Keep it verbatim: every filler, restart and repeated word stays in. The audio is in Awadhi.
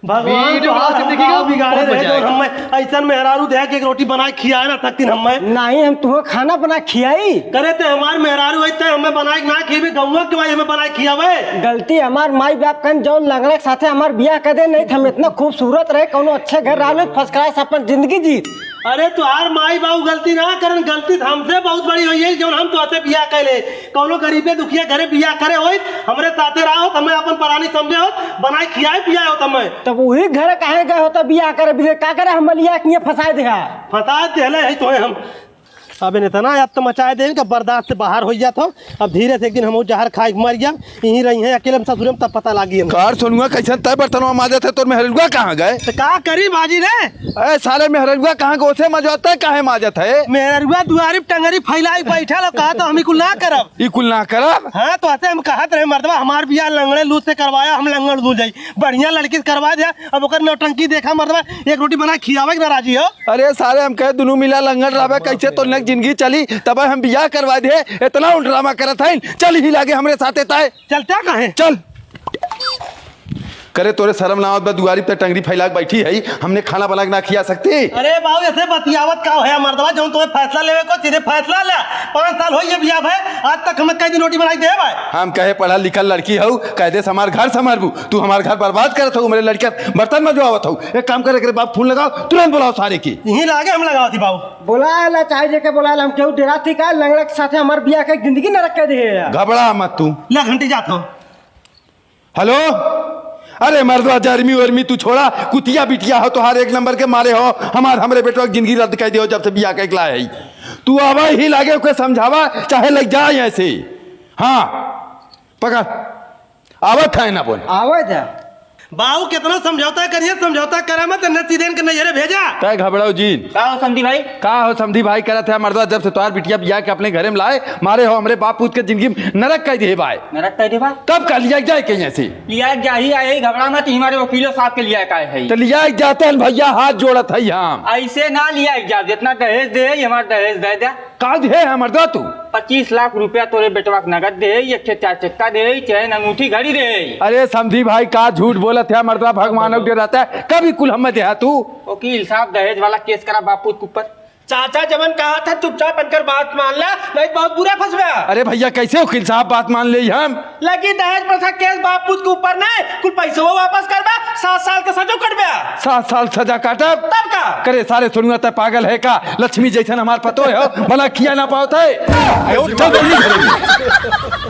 भगवान तो आज हम देखिए, बिगाड़े रहे जो हमें ऐसन मेहरारू दे के एक रोटी बनाए खियाए ना सकतीन हमें। नहीं, हम तुहें खाना बना खियाई। करे ते हमार मेहरारू है, ते हमें बनाए के ना खियावे, गौवा के भाई हमें बनाए खियावे। गलती हमार माई बाप कन, जौन लंगड़ा के साथे हमार बियाह कर दे, नहीं तो हम इतना खूबसूरत रहे, कौनो अच्छे घर रह लो, first class अपन जिंदगी जी। अरे तुहार माई बाबू गलती ना करन, गलती तो हमसे बहुत बड़ी हुई है, जौन हम तोहसे बियाह कैले। कौनो गरीबे दुखिया घरे बियाह करे होई, हमरे साथे रहा होत, हमें अपन परानी समझे होत, बनाए खियाए पियाए होत हमें। तब वही घर काहे गए होता बियाह करे, बियाह का करे हम लिया के फंसाए दे हा? फंसाए देले है तोहे हम। अब इतना अब तो मचाए देन कि बर्दाश्त से बाहर हो जात हो। अब धीरे से एक दिन हम जहर खाए के मर गया, यहीं रही हैं अकेले में ससुरे में, तब पता लागी हम। कार सोनुआ कैसन तय बर्तनवा माजत है, तोर मेहरलुआ कहाँ गए? तो का करी बाजी रे? ए साले मेहरलुआ कहाँ गए? ओसे मजवाता है, काहे माजत है? मेहरलुआ दुआरी पे टंगरी फैलाई बैठल हो, कहा तो हम ही कुल ना करब। ई कुल ना करब? हाँ, तो ऐसे हम कहत रहे मर्दवा, हमार बियाह लंगड़े लूज से करवाया, हम लंगड़ लूज जाई, बढ़िया लड़की से करवा दिया। अब ओकर नौटंकी देखा मर्दवा, एक रोटी बना खियावे के ना राजी हो। अरे साले, हम कहे दुनू मिला लंगड़ रहबे, कैसे तो नक जिंदगी चली, तब हम बियाह करवा दे, इतना उल्ड्रामा करत है। चल ही लागे हमरे साथे ताए। चलता काहे? चल। करे तोरे शर्म ना आवत बा, दुआरी पे टंगरी फैला के बैठी है, हमने खाना बना के ना खिया सकते? अरे बाबू, ऐसे बतियावत का है मर्दवा, जौन तुम्हें फैसला लेवे को सीधे फैसला ले। पाँच साल हो ये बियाह भाई, आज तक हमें कई दिन रोटी बनाई दे भाई। हम कहे पढ़ल लिखल लड़की हऊ, कह दे हमार घर संभालबू, तू हमार घर बर्बाद करत हो, हमरे लड़किया बर्तन मजवावत हऊ। एक काम करे, एकरे बाप फोन लगाओ, तुरंत बुलाओ सारे के। यहीं लागे हम लगाओ थी बाबू। बोला ला, चाहे जेके बोला ला, हम केहू डेरा थी का? लंगड़ा के साथे हमार बियाह के जिंदगी नरक कर दे है यार। घबरा मत तू। ले घंटी जात हो। हेलो, अरे मर्दवा, जर्मी वर्मी तू छोड़ा, कुतिया बिटिया हो, तोहार एक नंबर के मारे हो, हमार, हमरे बेटवा के जिंदगी रद्द कर दियो जब से बियाह के लाए है। तू आवा ही लागे, ओके समझावा, चाहे लग जाए ऐसे। हाँ, पकड़, आवत है ना बोल। आवे जा। बाऊ कितना समझौता करिए, समझौता करे मत, न सीधे इनके नैहरे भेजा। तय घबराओ जी। का हो समधी भाई? का हो समधी भाई, करत है मर्दवा, जब से तोहार बिटिया बियाह के अपने घरे में लाए, मारे हो हमरे बाप पूत के जिंदगी में नरक कर दिए बाय। नरक कर दे बा? तब का लिया जाए कहीं ऐसे? लिया जाही आए, घबरा मत, हमारे वकीलों साहब के लिया का है। तो लिया जाते हैं भैया, हाथ जोड़त है हम। ऐसे ना लिया जा, जितना दहेज दे, हमारा दहेज दे दे। का दे है मर्दवा तू? पच्चीस लाख रुपया तोरे बेटवा के नगद दे, एक ठे चार चक्का दे, चैन अंगूठी घड़ी दे। अरे समधी भाई, का झूठ बोलत है मर्दवा, भगवान के रहता है, कभी कुल हमें दे तू। वकील साहब, दहेज वाला केस करा बापू के ऊपर। चाचा जवन कहा था चुपचाप इनकर बात मान ला, नहीं बहुत बुरा फंसबा। अरे भैया, कैसे वकील साहब बात मान ले हम? लगी दहेज प्रथा केस बाप पूत के ऊपर नहीं, कुल पैसवा वापस करबा, सात साल के सजो कटबा। सात साल सजा काटब? तब का? करे सारे सोनुआ, तय पागल है का? लक्ष्मी जैसन हमार पतो है, भला खिया ना पावत है। अरे उठ, चल जल्दी घरे।